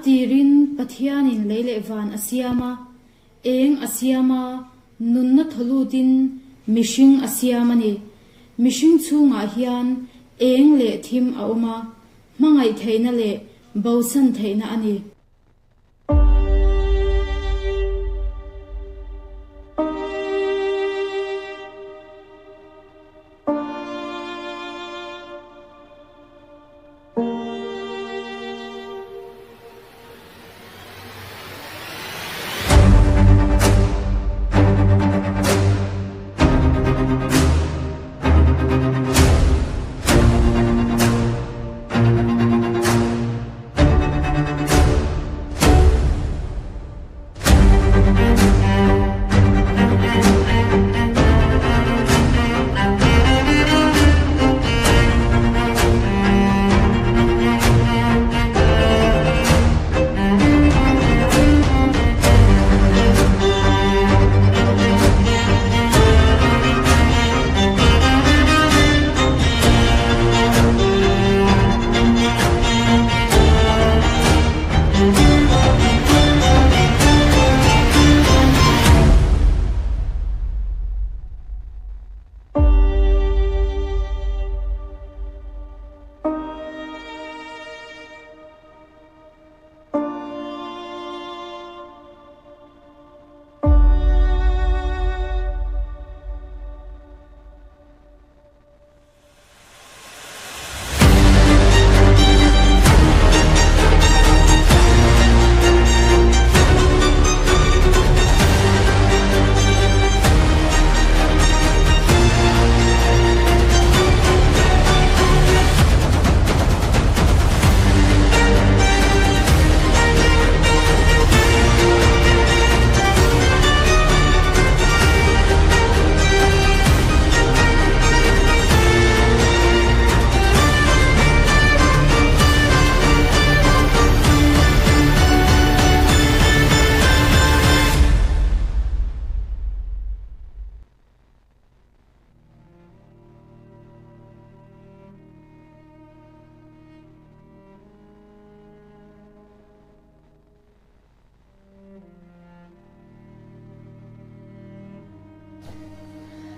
tirin Pathianin lei leh van a siam a, eng a siam a, nunna thaw lutin mihring a siam a ni. Mihring chhungah hian eng leh thim a awm a, hmangaih theihna leh bosan theihna a ni.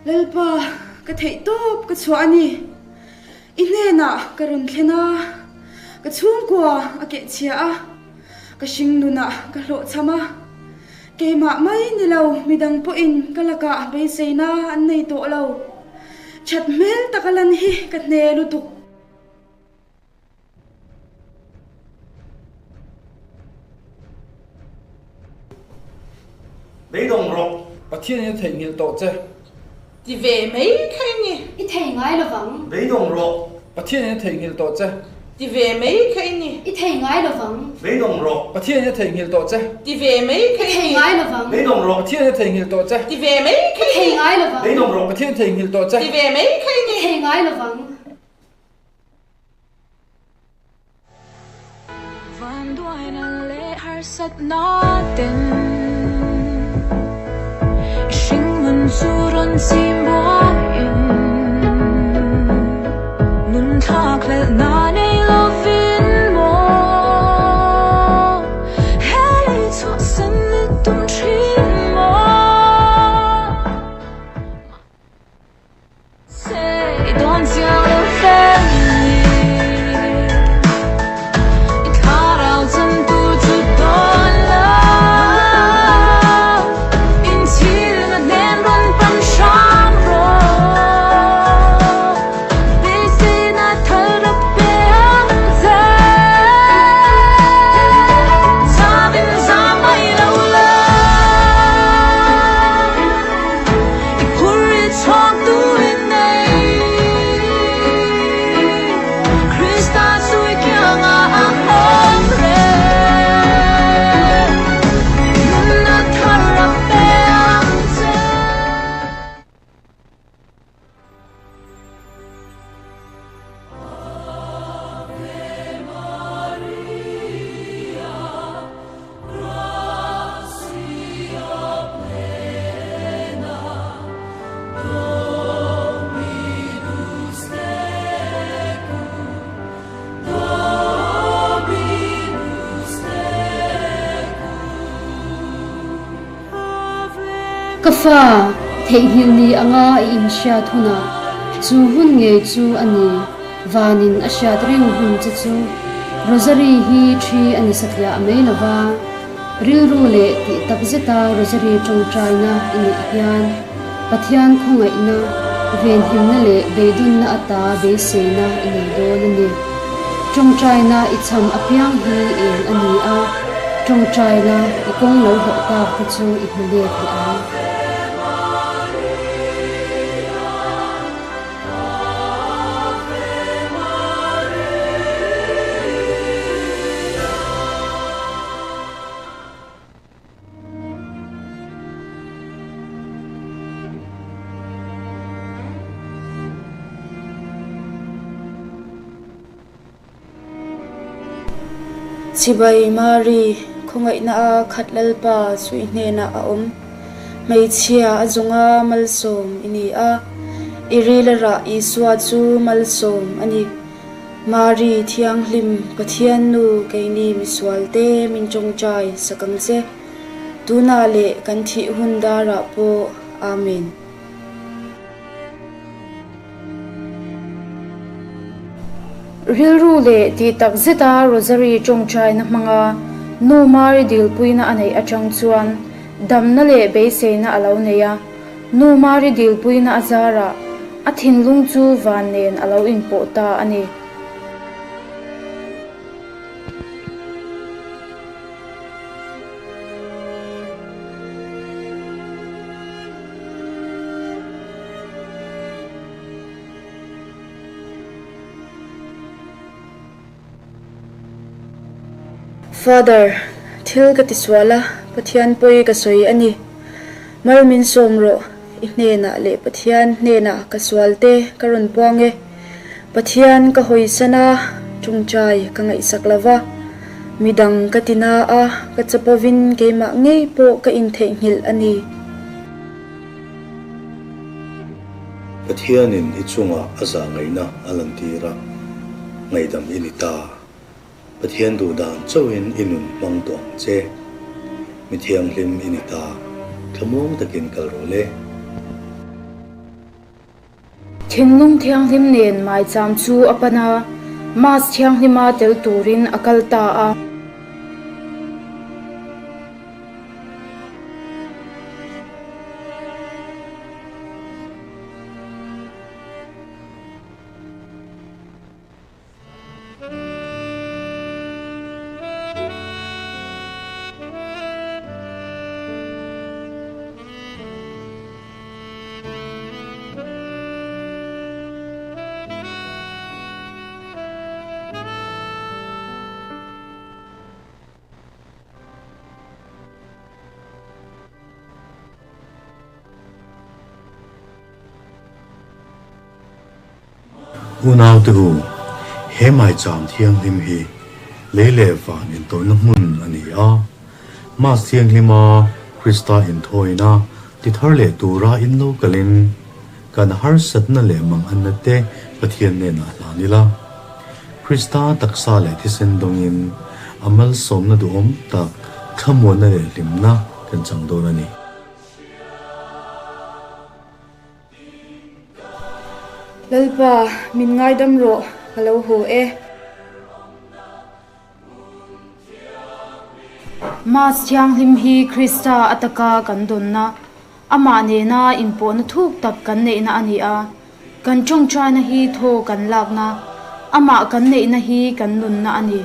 Lalpa, ka theih tawp ka chhuah a ni. I hnenah ka rawn thlen a, ka chhungkua a kehchhia a, ka hringnunah ka hlawhchham a. Keimah mai ni lo, midang pawhin ka lakah beiseina an nei tawh lo. That hmel taka lan hi ka hne lutuk. Beidawng rawh. Pathian in a theihnghilh tawh che. Ti ve mai kha i ni. I thei ngai lovang. Beidawng rawh. Pathian in a theihnghilh tawh che. Ti ve mai kha i ni. I thei ngai lovang. Beidawng rawh. Pathian in a theihnghilh tawh che. Ti ve mai kha i ni. I thei ngai lovang. Beidawng rawh. Pathian in a theihnghilh tawh che. Ti ve mai kha i ni. I thei ngai lovang. Beidawng rawh. Pathian in a theihnghilh tawh che. Ti ve mai kha i ni. I thei ngai lovang. Vanduaina leh harsatna ten i hringnun chu rawn chim buaiin nun thlak hlelhna nei lovin maw he lei chhuahsan i tum thin maw? Ka fa, theihnghilh ni anga i inhriat hunah chu hun ngei chu a ni, vanin a hriat reng hun che chu. Rosary hi thi a ni satliah mai lova, rilru leh tih tak zeta Rosary tawngtaina i neih hian Pathian khawngaihna, venhimna leh beidawnna ata beiseina i nei dawn a ni. Tawngtaina i cham apiang hi eng a ni a, tawngtaina i kawng lo hlawh tak te chu i hmu let leh ang. Chibai Mari, khawngaihna a khat Lalpa chu i hnenah a awm. Hmeichhia a zawnga malsawm i ni a, i ril a rah Isua chu malsawm a ni. Mari Thianghlim, Pathian Nu, keini misualte min tawngtai sak ang che. Tunah leh kan thih hun darah pawh, Amen. Rilru leh tih tak zeta Rosary tawngtaina hmanga Nu Mari dilpuina a neih atang chuan damna leh beiseina a lo nei a. Nu Mari dilpuina a zarah a thinlung chu van nen a lo inpawh ta a ni. Father, thil ka ti sual a, Pathian pawi ka sawi a ni. Mal min sawm rawh, i hnenah leh Pathian hnenah ka sual te ka rawn puang e. Pathian ka hawisan a, tawngtai ka ngaihsak lo va, midang ka ti na a, ka chapovin keimah ngei pawh ka intheihnghilh a ni. Pathianin i chungah a zah ngaihna a lantir a, ngaihdam i ni ta. Pathian duh dan chauhin i nun hmang tawh ang che. Mi thianghlim i ni ta, thlamuang takin kal rawh le. Thinlung thianghlim nen maicham chu a pan a, Mass thianghlima tel turin a kal ta a. Unaute u, he maicham thianghlim hi lei leh van intawhna hmun a ni a. Mass thianghlima Krista inthawina ti thar leh tura in lo kalin kan harsatna leh manganna te Pathian hnenah hlan ila. Krista taksa leh thisen dawngin a malsawmna duhawm tak thlamuanna leh hlimna kan chang dawn a ni. Lalpa, min ngaidam rawh, ka lo haw e. Mass thianghlim hi Krista ataka kan dawnna, amah nena inpawhna thuk tak kan neihna a ni a. Kan tawngtaina hi thaw kan lakna, amah kan neihna hi kan nunna a ni.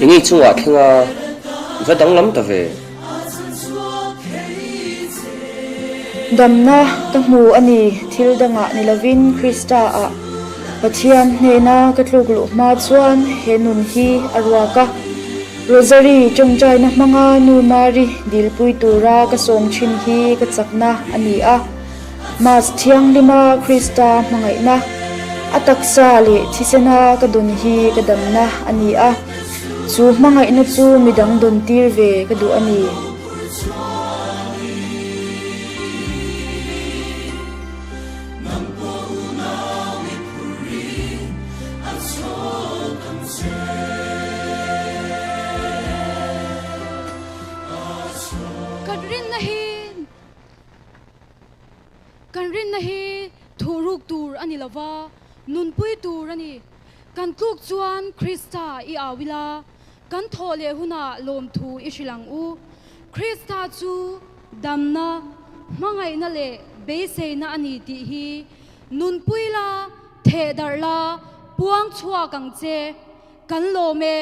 Enge i chungah thleng a, i va danglam ta ve. Damna ka hmu a ni, thil dangah ni lovin Krista ah. Pathian hnena ka tluk luh hma chuan he nun hi a ruak a. Rosary tawngtaina hmanga Nu Mari dilpui tura ka sawm thin hi ka chakna a ni a. Mass thianghlima Krista hmangaihna, a taksa leh thisena ka dawn hi ka damna a ni a. Chu hmangaihna chu midang dawn tir ve ka duh a ni. Kan rinna hi Kan rinna hi thuhruk tur a ni lova, nunpui tur a ni. Kan tluk chuan Krista i au ila, kan thawh leh hunah lawmthu i hrilh ang u. Krista chu damna, hmangaihna leh beiseina a ni tih hi nunpui la, thehdarh la, puang chhuak ang che. Kan lawm e.